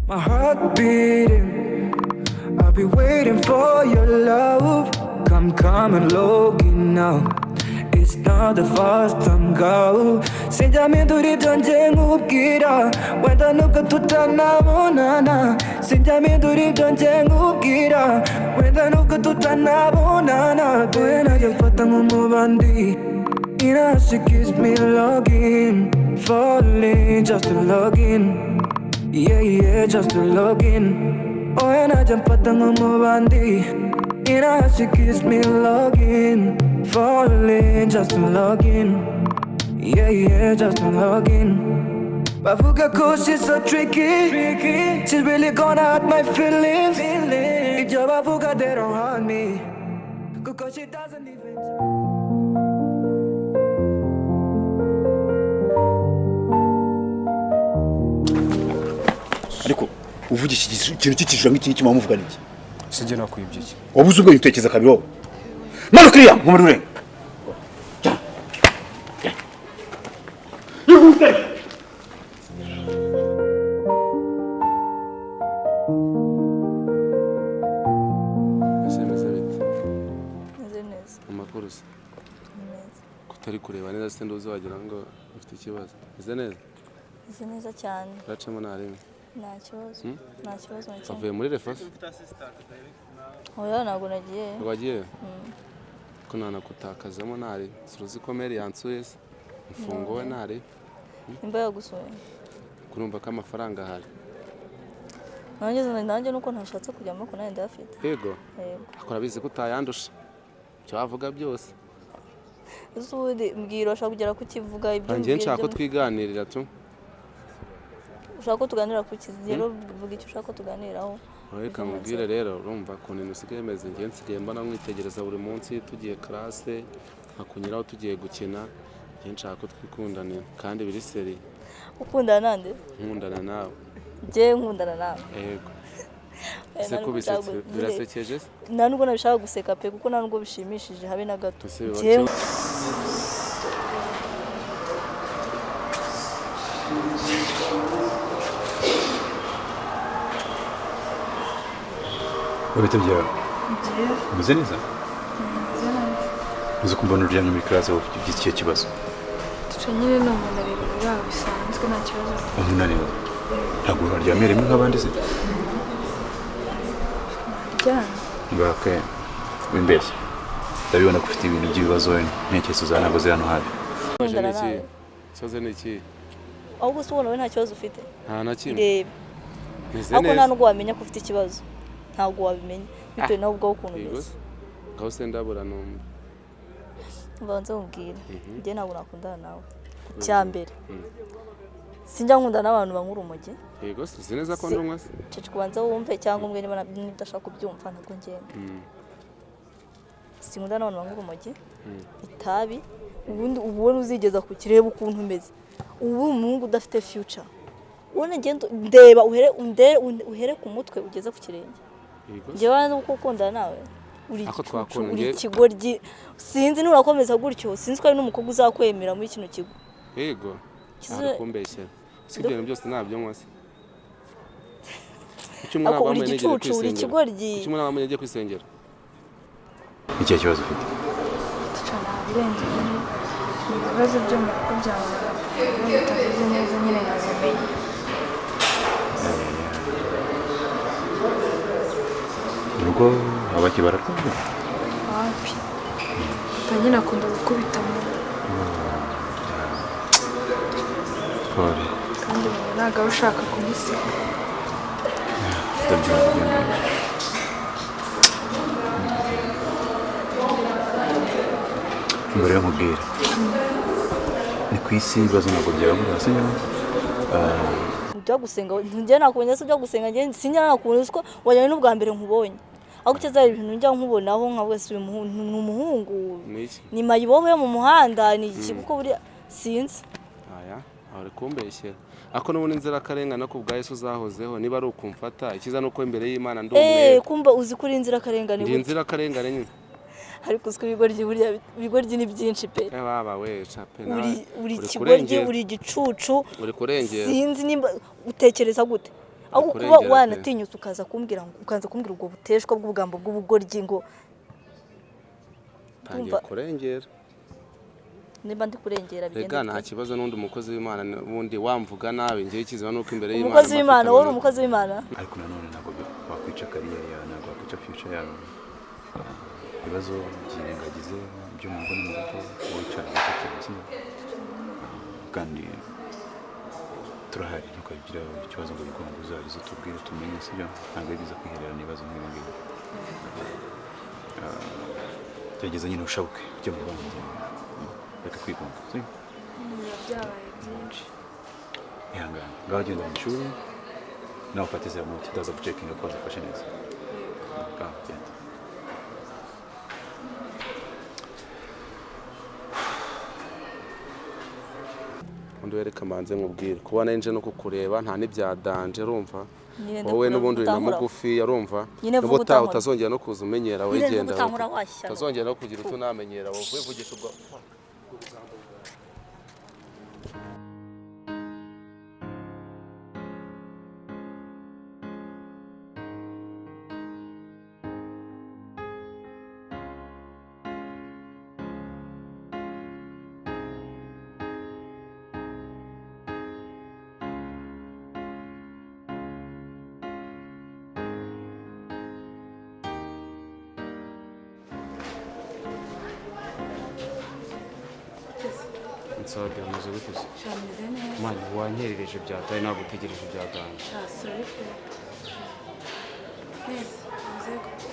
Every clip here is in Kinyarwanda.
My heart beating, I'll be waiting for your love. Come, come and log in now. It's not the first time go. Sinjya ibyo njye nkubwira, wenda nubwo tutanabonana. Sinjya ibyo njye nkubwira, wenda nubwo tutanabonana. Dore najya mfata nk'umubandi. She keeps me logging, falling just to log in. Yeah, yeah, just to log in. Oh, and I jump at the mubandi. She keeps me logging, falling just to log in. Yeah, yeah, just to log in. Bavuga ko she's so tricky. She's really gonna hurt my feelings. Ibyo bavuga they don't hurt me. 'Cause she doesn't even. Ariko uvuga iki kintu cy'ikijura nk'iki ngiki muba muvugana iki? Sinjye nakwibye iki? Wabuze ubwenge utekereza kabiri wowe. Manuka iriya nkomere urenga. Ihute! Ese bimeze bite? Meze neza. Amakuru se? Ni meza. Kutari kureba neza se, nduzi wagira ngo ufite ikibazo. Meze neza? Meze neza cyane. Uracamo nta rimwe? Nta kibazo. Nta kibazo na kimwe. Avuye muri refasi? Oya, ntabwo nagiye. Wagiye ko nanakutakazamo ntari suruzi ko meri yansuye se mfungo we ntari. Nimba yagusuye. Kurumva ko amafaranga ahari. Nanjye nuko ntashatse kujyamo ko nanjye ndayafite. Yego. Yego. Akora abizi ko utayandusha icyo wavuga byose. Ese ubundi mbwira urashaka kugera ku kivuga ibyo Njye mbwira nshaka ko ibyo twiganirira tu. Ushaka ko tuganira ku ki? Rero vuga icyo ushaka ko tuganiraho. Reka nkubwire rero, urumva ukuntu ibintu bisigaye bimeze. Njye nsigaye mbona mwitegereza buri munsi tugiye classe, nkakunyuraho tugiye gukina. Njye nshaka ko twikundanira kandi biri seri. Ukundana nande? Nkundana nawe. Njye nkundana nawe? Yego. Oya, Ese nta ko nubwo bisetse birasekeje se? Nta nubwo nabishaka guseka pe, kuko nta nubwo bishimishije habe na gato. Ese biba Njyewe Bite byawe? Umeze neza? Uzi ko mbona uryamye muri classe wowe ufite ikihe kibazo? Duca nyine ni umunaniro uri aho bisanzwe, nta kibazo. Umunaniro? Ntabwo waryamiye rimwe nk'abandi se? Ryana. Ngake wimbeshya. Ndabibona ko ufite ibintu by'ibibazo, intekerezo zawe ntabwo ziri hano hafi. Ikibazo ni Nkundana iki? nawe. Ikibazo ni iki? Ahubwo se ubona wowe nta kibazo ufite? Nta na kimwe. Irebe. Meze Ariko nta neza. nubwo wamenya ko ufite ikibazo. Ntabwo wabimenya bitewe nawe ubwawe ukuntu Yego umeze. se. Ngaho se ndabura numva. Mbanze mubwire. Njye ntabwo nakundana nawe. Icya mbere, sinjya nkundana n'abantu banywa urumogi. Yego se, uzi neza ko ndumwa se? Cece, kubanza wumve cyangwa umbwire niba udashaka kubyumva ntabwo ngenda. Sinkunda n'abantu banywa urumogi, itabi, ubundi ubona uzigeza ku kireba ukuntu umeze. Ubu umuhungu udafite future. Ubona ngenda ndeba uhere uhere ku mutwe ugeze ku kirenge. Yego se. Njyewe nuko ukundana nawe uri Ako igicucu, twakunda, uri ikigoryi. Sinzi nurakomeza gutyo, sinzi ko ari n'umukobwa uzakwemera muri kino kigo. Yego. Kizo- Ari kumbeshyera. Si ibyo bintu byose ntabyo nywa se. Kuki umwana Ako uri wambaye nigere igicucu, uri kwisengera? ikigoryi. Kuki umwana wambaye agiye kwisengera? Ikihe kibazo ufite? Duca ntabirenze nyine. Ni ibibazo byo mu rugo byawe biba bitameze neza nyine nabimenye. Mu rugo abaki bararwara? Wapi. Papa nyine akunda gukubita mu Pole. kandi umuntu ntabwo aba ashaka kumusiga. Ndabyumva ibyo ngibyo. Mbere yo nkubwira. Ni ku isi ibibazo ntabwo byabura, sibyo? Ujya gusenga njye nakubonye se ujya gusenga, njye sinjya nakubonye uko wajyanye n'ubwa mbere nkubonye. Ariko icyo ibintu njya nkubonaho nka wese uyu ni umuhungu. Ni iki? Ni mayibobo yo mu muhanda, ni iki kuko buriya sinzi. Aya, aho uri kumbeshyera. Ako n'ubundi inzirakarengane ku bwa Yesu zahozeho, niba ari ukumfata, icyiza ni uko imbere y'Imana ndi umwere. Kumva uzi ko uri inzirakarengane Ndi gute? inzirakarengane nyine. Ariko uziko ibigoryi buriya ibigoryi ni byinshi pe. Baba we chape nawe. Uri ikigoryi, uri igicucu. Uri kurengera. Sinzi nimba utekereza gute. Ahubwo kuba Kurengera pe. Wanatinyutse ukaza kumbwira ngo, ukaza kumbwira ubwo buteshwa bw'ubugambo bw'ubugoryi ngo Tangiye kurengera. Niba ndi kurengera, bigenda Rega nta bite? kibazo, n'undi umukozi w'Imana, n'ubundi wamvuga nabi, ngewe ikizima nuko imbere y'Imana Umukozi mba mfite w'Imana wowe uri amanota. Umukozi w'Imana. Ariko nanone ntabwo wakwica career yawe, ntabwo wakwica future yawe. Ibibazo byirengagize byo mu rugo, ni mu rugo, wicara wicecekere, sibyo? Kandi turahari, ntukagira ikibazo ngo wigunge, uzabize utubwire tumenye, sibyo? Ntabwo ari byiza kwihererana ibibazo nk'ibi ngibi. Gerageza nyine ushabuke ujye mu bandi, reka kwigunga, sibyo? Biba byabaye byinshi. Ihangane, ngaho genda mu ishuri nawe ufate ziriya note, ndaza gucekinga ko wazifashe neza. Ngaho genda. Undi wereka manze nkubwire, kuba nje no kukureba nta n'ibya danger, urumva? Nyine Wowe ndakura n'ubundi uri na utankora. mugufi, urumva? Nyine vuga N'ubutaha utankora. utazongera no kuza umenyera wowe. Nyine vuga Genda utankora wowe. washyano. Utazongera no kugira utunamenyera wowe, wivugisha ubwo. Nsade, umeze gute se? Shameze neza. Man, wanyerereje byataye, ntabwo utegereje byatanje. Sha, sorry pe. Neza umeze gute?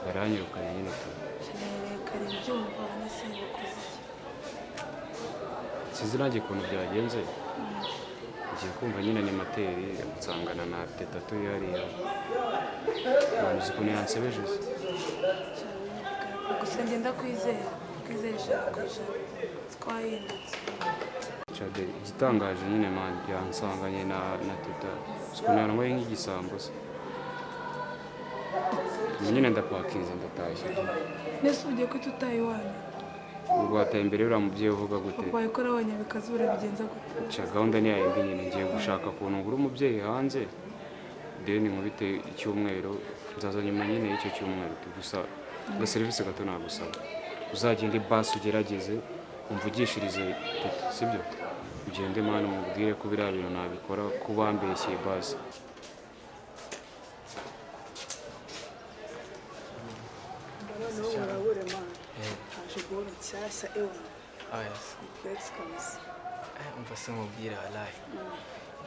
Baranyirukanye nyine tu. Sha, kare mbyumva nese wakoze iki? Sinzi nanjye ukuntu byagenze. Ngiye kumva nyine ni materi nsangana na tetatu hariya. Man, uzi ukuntu yansebeje se? Sha, gusa ngenda kwizera, kwizera 100% twahindutse. Chade, igitangaje nyine man, yansanganye na teta, uzi ukuntu yanyweye nk'igisambo se? Ubu nyine ndapakinze, ndatashye. Nese ugiye kwita utaha iwanyu? Ubwo wataye imbere y'uriya mubyeyi uvuga gute? Papa wayikora wabonye bikazura, bigenza gute? Ca, gahunda ni yayindi nyine, ngiye gushaka ukuntu ngura umubyeyi hanze, then nkubite icyumweru, nzaza nyuma nyine y'icyo cyumweru. Gusa aga serivisi gato nagusaba, uzagende basi ugerageze umvugishirize teta, sibyo? Ugende mwana, umubwire ko biriya bintu nabikora, ko bambeshyeye basi. Noneho murabure man, haje boro nshyashya ewa. Aya se. Flex kabisa. Umva se nkubwire, walayi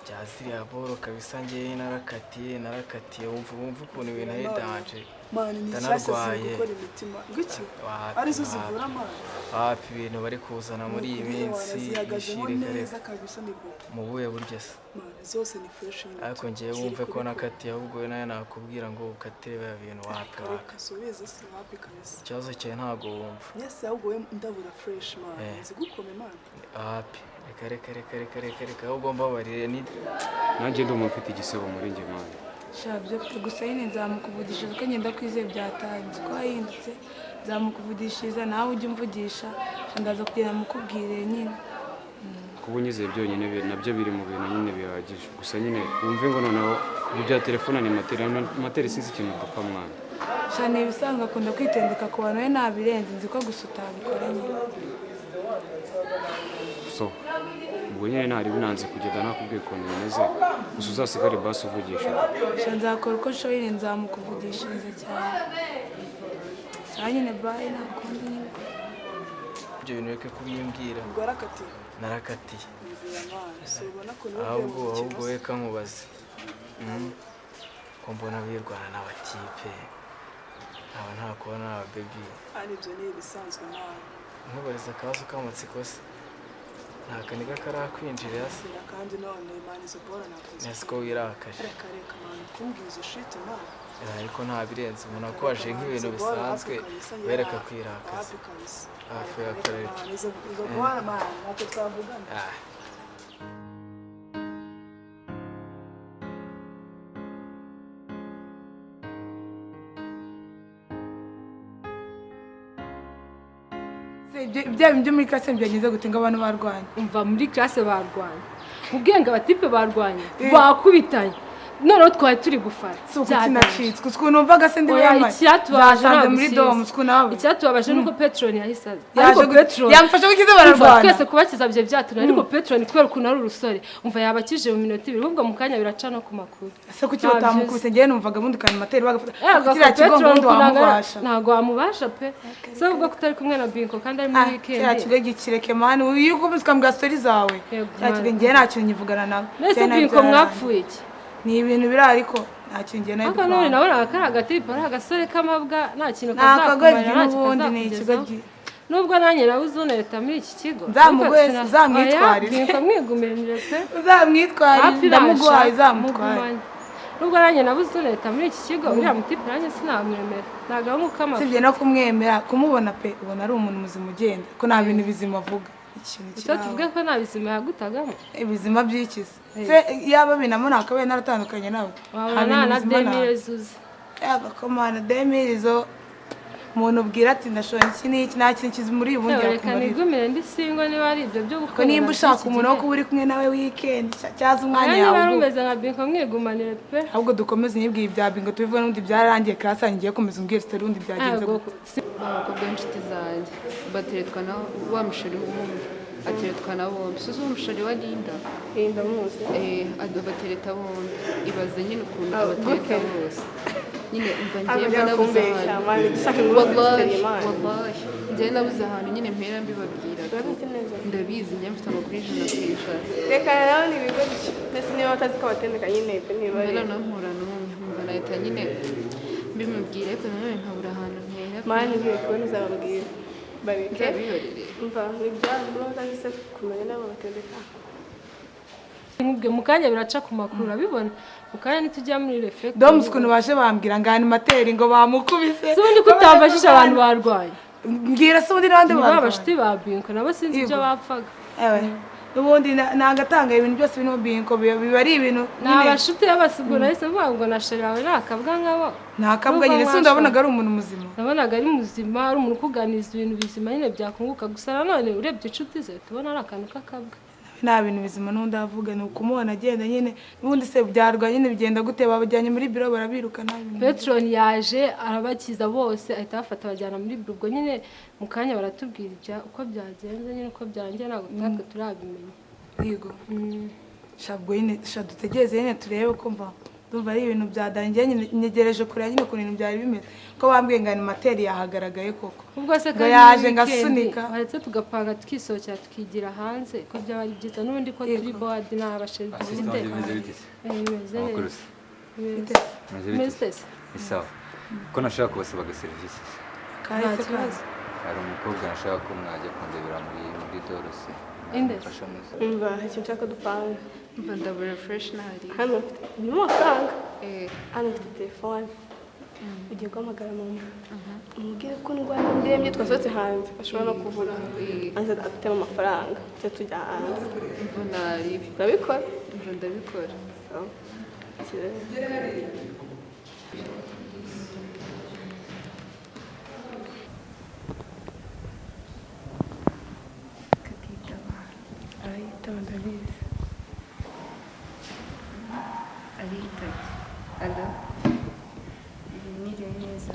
bya ziriya boro kabisa, ngewe narakatiye, narakatiye. Wumva ukuntu ibintu ari danger. Man, ni nshyashya ziri Ndanarwaye. gukora imitima ngiki. Wapi, Arizo wapi. zivura man. Wapi, ibintu bari kuzana muri iyi minsi zihagazemo bishire neza reka. kabisa, ni bwo. Mu buhe buryo se? Man, zose ni fresh nyine. Ariko ngewe Ziri wumve ko kubikora. nakatiye, ahubwo we nawe nakubwira ngo ukatire biriya bintu, wapi, wapi. Reka subize, si wapi kabisa. Ikibazo cyawe ntabwo wumva. Yes, ahubwo we ndabura fresh man. Nzigukome man. Wapi, reka reka reka reka reka reka, ahubwo mbabarire ni Nanjye ndumva mfite igisebo muri njye man. Sha, byo pe, gusa nyine nzamukuvugishiriza uko ngenda kwizeye byatanze ko wahindutse, nzamukuvugishiriza, nawe ujye umvugisha. Sha, ndaza kugenda mukubwire nyine. Kuba unyizeye byonyine nabyo biri mu bintu nyine bihagije. Gusa nyine wumve ngo noneho ibyo bya telefone ni materi materi, sinzi ikintu dupfa mwana. Sha, ni ibisanzwe, akunda kwitendeka ku bantu, we nabirenze, nzi ko gusa utabikora nyine. So ubwo nyine ntari binanze kugenda nakubwiye ukuntu bimeze, gusa uzasigare basi uvugisha. Sha, nzakora uko nshoboye, nzamukuvugishiriza cyane. Saa nyine, bye, nta kundi nyine. Ibyo bintu reke kubimbwira. Ubwo warakatiye? Narakatiye. Nzira man, si ubona ko niwe uvuye Ahubwo mu ahubwo mukino. reka nkubaze. Ko mbona wirwana n'abatipe, aba nta kubona ababebi? Ari ibyo ni ibisanzwe man. Nkubariza akabazo k'amatsiko se, nta kaniga karakwinjirira se? Nzira kandi none man, izo boro ntabwo Nese ko wirakaje? Reka reka man, kumbwira izo shit man. Ariko nta birenze, umuntu akubaje nk'ibintu Izo boro bisanzwe, hafi kabisa, wereka yeah, kwirakaza. Hafi kabisa. Hafi Reka, hafi reka, reka. man, izo boro man, ntacyo twavugana. Ah. Bya bintu byo muri classe byagenze gute ngo abantu barwanye? Umva, muri classe barwanye, ubwenge abatipe barwanye, bakubitanye. Noneho twari turi gufana. Si uko kinacitswe, ukuntu numvaga se ndi wemeye. Icyatubabaje muri domu ukuntu nawe. Icyatubabaje nuko Petron yahise aza. Ariko Petron yamfasha gukiza bararwana. Twese kubakiza bye byatunaniye, ariko Petron kubera ukuntu ari urusore, umva yabakije mu minota ibiri, ubwo mu kanya biraca no ku makuru. Ese kuki batamukubise? Ngewe numvaga bundi kanimateri bagafata kiriya kigo ngo wamubasha. Ntago wamubasha pe. Se ubwo kutari kumwe na Binko kandi ari muri weekend. Kiriya kigo gikireke mani, uyu ukomeza ukambwira story zawe. Kiriya kigo ngewe nta kintu nyivugana nawe. Mbese Binko mwapfuye iki? Ni ibintu biri ariko nta kintu ngewe nawe. Ariko none nabonaga kari agatipe ari agasore k'amabwa, nta kintu kazakumarira, nta kintu kazakugezaho. Nubwo nanjye nabuze unareta muri iki kigo. Uzamwitwarire. Binko mwigumirire pe. Uzamwitwarire, ndamuguhaye uzamutware. Nubwo nanjye nabuze unareta muri iki kigo, uriya mutipe nanjye sinamwemera. Ntabwo ari nk'uko amafi. Sibye no kumwemera, kumubona pe ubona ari umuntu muzima ugenda, ko nta bintu bizima avuga. Icyo tuvuge ko nta bizima yagutagamo. Ibizima by'ikizi. Se yaba binamo nakabaye naratandukanye nawe. Wabona na Demire zuze. Yaba komana Demire zo umuntu ubwira ati ndashobora iki n'iki, nta kintu kizi muri ubu ngiye kumurira. Reka nigumire ndi single niba ari ibyo byo gukora. Ko nimba ushaka umuntu wo kuba uri kumwe nawe weekend cyaza umwanya yawe. Niba rumeze nka Binko mwigumanire pe. Ahubwo dukomeze nyibwiye ibya Binko tubivuge n'undi byararangiye class ngiye komeza umbwire story undi byagenze gute. Abakobwa b'inshuti zanjye bateretwa na wa musheri w'umwe, ateretwa na bombi. Suzi uwo musheri wa Linda? Ndamuzi. Batereta bombi. Ibaze nyine ukuntu abatereta bose. Nyine umva ngiye nabuze ahantu. Wallahi ngiye nabuze ahantu nyine mpera mbibabwira. Ndabizi njye mfite amakuru 100%. Reka nawe ni ibigo mbese niba batazi ko batendeka nyine pe niba ari. Noneho mpura n'umwe nkumva nahita nyine mbimubwira ariko nanone nkabura ahantu mpera. Mani ngiye kubona uzababwira. Bareke. Umva ni ibyabo niba batazi se kumenya nabo batendeka. Nkubwe mu kanya biraca ku makuru urabibona. Mu kanya nitujya muri refect. Domus ukuntu baje bambwira ngo animateri ngo bamukubise. Se ubundi kutambajije abantu barwaye. Mbwira se ubundi n'abandi barwaye. Abashuti ba Binko nabo sinzi ibyo bapfaga. Ewe. N'ubundi nagatanga ibintu byose birimo Binko biba ari ibintu. Ni abashuti y'abasubwo nahise mvuga ngo na sheri wawe nakabwa nkabo. Nakabwa nyine se ndabonaga ari umuntu muzima. Nabonaga ari muzima, ari umuntu ukuganiza ibintu bizima nyine byakunguka gusa nanone urebye inshuti ze tubona ari akantu k'akabwa. Nta bintu bizima n'undi avuga ni ukumubona agenda nyine n'ubundi se byarwa nyine bigenda gute babajyanye muri biro barabirukana. Petron yaje arabakiza bose ahita abafata abajyana muri biro, ubwo nyine mu kanya baratubwira ibya uko byagenze nyine uko byarangiye ntabwo natwe turabimenya. Yego. Shabwo nyine dutegereze nyine turebe ko mva ndumva ari ibintu byadangiye nyine nyegereje kureba nyine ukuntu ibintu byari bimeze ko bambwiye ngo animateri yahagaragaye koko. Ubwo se kandi yaje ngasunika baretse tugapanga tukisohokera tukigira hanze ko byaba ari byiza n'ubundi ko turi board n'abasheri dufite. Bimeze isawa ko nashaka kubasaba serivisi. Kahise kazi. Hari umukobwa nashaka ko mwajya kundebera muri Dorose. Umva ikintu nshaka dupanga. Umva ndabura fresh nari. Hano mfite ni amafaranga. Hano mfite telefone. Ugiye guhamagara mama. Umubwire ko ndwaye ndembye twasohotse hanze ashobora no kuvuga. Anze afitemo amafaranga tujya tujya hanze. Umva naribi. Urabikora? Umva ndabikora. Arayitaba ndabizi. Aritabye. Alo. Mwiriwe neza.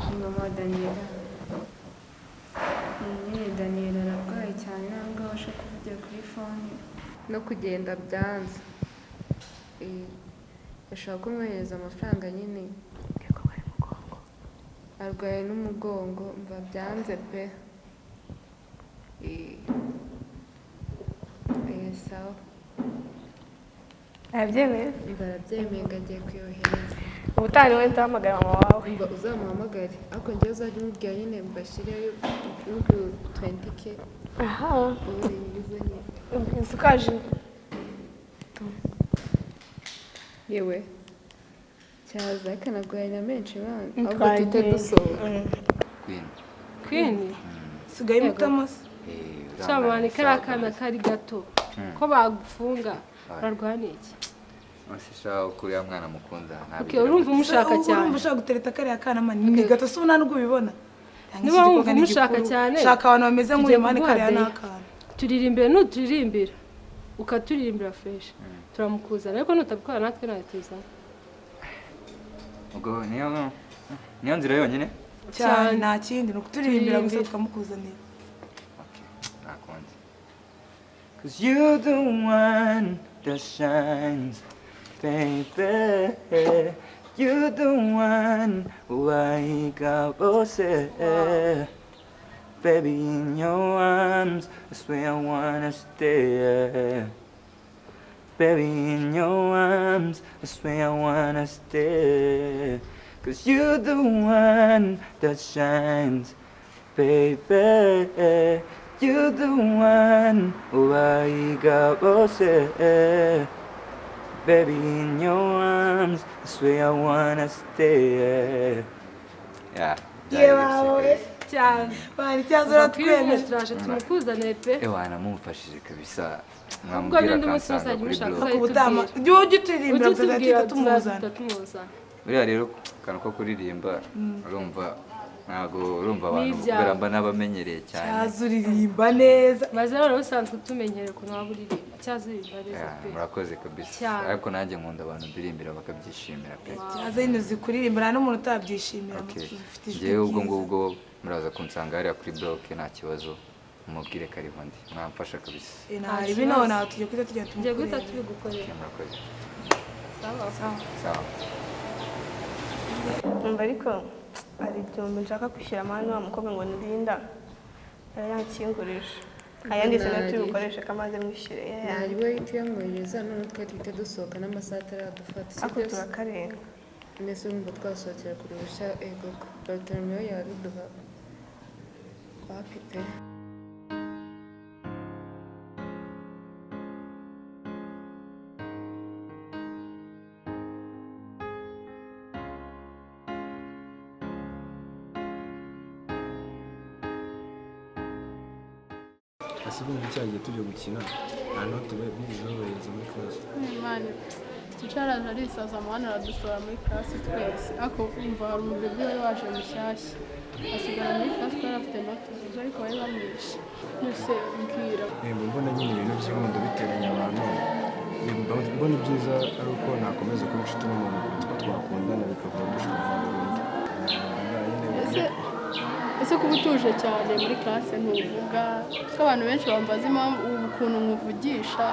Ni mama wa Daniela. Iyi nyine Daniela ararwaye cyane ntabwo abasha kuvugira kuri fone. No kugenda byanze. Ashaka kumwohereza amafaranga nyine. Arwaye n'umugongo mva byanze pe. Sawa. Arabyemeye? Barabyemeye ngo agiye kuyohereza. Ubutaha niwe nzahamagara mama wawe. Umva uzamuhamagare ariko njyewe uzajya umubwira nyine mbashyireyo 20k. Aha. Ubu nyine. Isukaje. Yewe. Cyaza akanagwaye na menshi bana. Ahubwo tuhite dusohoka. Queen. Queen. Sigaye mutamase. Cyamani kari akana kari gato ko bagufunga bararwana iki? Masisha ukuri ya mwana mukunda ntabwo. Urumva umushaka cyane. Urumva ushaka gutereta kariya kana mani ni gato se ubona nubwo ubibona. Niba wumva umushaka cyane. Shaka abantu bameze nk'uyu mani kariya n'akana. Turirimbire nuturirimbira. Ukaturirimbira fresh, turamukuzana, ariko nutabikora natwe ntayo tuzana. Ubwo niyo nzira yonyine? Cyane, nta kindi, ni ukuturirimbira gusa tukamukuzanira. Nta kundi. 'Cause you the one that shines, baby. You the one wahiga bose. Baby, in your arms, that's where I wanna stay. Baby, in your arms, that's where I wanna stay. 'Cause you're the one that shines, baby. You're the one wahiga bose. Baby, in your arms, that's where I wanna stay. Yeah. Yewe. Cyane. Bari cyazo uratwemeje. Turaje tumukuzanire pe. Ewana, mumfashije kabisa. Ubwo Mwamubwira n'undi munsi akansanga uzajya kuri umushaka block. Ubutaha jya ujya uturirimbira, Ujye tuzahita utubwira, tumuzana. tuzahita tumuzana. Buriya rero akantu ko kuririmba, urumva ntabwo urumva abantu N'ibyawe. kubera mba n'abamenyereye cyane. Cyazo uririmba neza. Maze rero usanzwe utumenyereye ukuntu waba uririmba, cyazo uririmba neza Yeah, pe. Murakoze kabisa. Cyane. Ariko nanjye nkunda abantu ndirimbira bakabyishimira pe. Cyazo nyine uzi kuririmba, nta n'umuntu utabyishimira. Okay. Ufite ijwi Njyewe ubwo ryiza. ngubwo muraza kunsanga hariya kuri block, nta kibazo, mumubwire kariho ndi, mwamfasha kabisa. Eh, nta ribi, nonaha tugiye guhita tujya Tugiye guhita tumukorera. tubigukorera. Okay, murakoze. Sawa. Sawa. Numva ariko hari igihumbi nshaka kwishyura mani wa mukobwa ngo ndinda yarayankingurije, ayandi se nayo tubikoreshe kamaze mwishyure. Ntari we ahita uyamwohereza, none twe duhita dusohoka n'amasaha ataradufata, si Ariko byo se? Turakarenga. Mbese urumva twasohokera ku ruhushya? Ego, Bartolomeo yabiduha wapi pe. Ese ubundi cya gihe tujya gukina nta note bigeze babohereza muri classe? Imana twicaraje arisaza amahano, aradusohora muri classe twese, ariko umva, hari umubebe wari waje mushyashya asigara muri classe kuko yari afite note zuzuye, ariko bari bamwishe. Mbese mbwira. Mba mbona nyine ibintu by'inkundo biteranya abantu. Mba mbona ibyiza ari uko nakomeza kuba inshuti n'umuntu kuruta uko twakundana bikavamo dushobora burundu. Ese kuba utuje cyane muri classe ntuvuga, kuko abantu benshi bambaza impamvu ubu ukuntu nkuvugisha,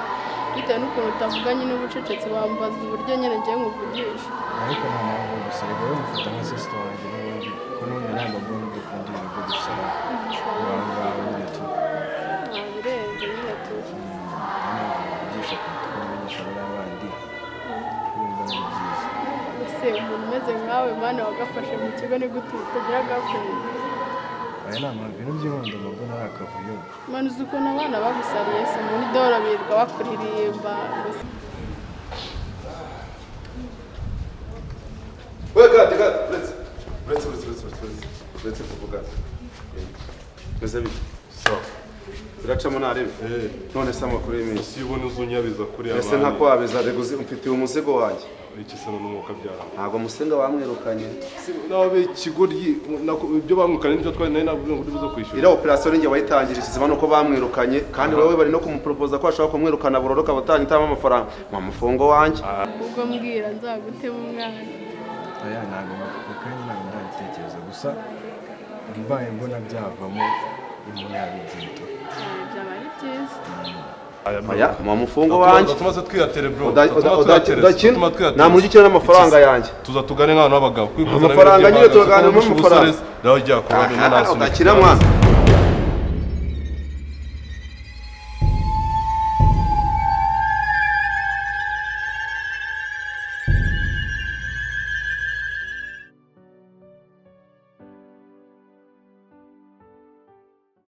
bitewe n'ukuntu utavuga nyine uba ucecetse, bambaza uburyo nyine ngiye nkuvugisha. Ariko nta mpamvu gusa reka we mufata nka sister wanjye n'ubundi, ko n'ubundi ntabwo mbona udakunda ibintu byo gusara abantu bawe nyine tu. Birenze nyine tu. Niyo mpamvu mvugisha kuruta uko mvugisha bariya bandi, urumva ari byiza. Ese umuntu umeze nkawe mwana wagafashe mu kigo, ni gute utagira girlfriend? Aya ni amahano, ibintu by'inkundo mba mbona ari akavuyo. Mwana, uzi ukuntu abana bagusariye se muri doro, birirwa bakuririmba gusa. We kati kati, uretse uretse uretse uretse uretse uretse uretse tuvugana. Meze bite? Sawa. Biracamo narebe. None se amakuru y'iminsi? Si ubona uzunyabiza kuri Ese ntakwabiza rego, mfitiye umuzigo wanjye. Iki se n'umwuka byara? Ntabwo musenga bamwirukanye. Nawe ikigoryi, ibyo bamwirukanye nibyo twari nari nabwo ngo buzo kwishyura. Iriya operasiyo ninjye wayitangije, ikizima nuko bamwirukanye, kandi wowe bari no kumupropoza ko bashobora kumwirukana burundu ukaba utanyitamo amafaranga mu mufungo wanjye. Ubwo mbwira, nzagutema umwana. Aya ntabwo ako kanya ntabwo ndabitekereza, gusa mbaye mbona byavamo umuntu yabibyita. Byaba ari byiza. Oya, mu mufungo wanjye. Tumaze twiyatere bro. Udakina nta muntu ukina n'amafaranga yanjye. Tuza tugane nk'abantu b'abagabo. Amafaranga nyine turaganira mu mafaranga. Nawe jya kuba Udakina mwana.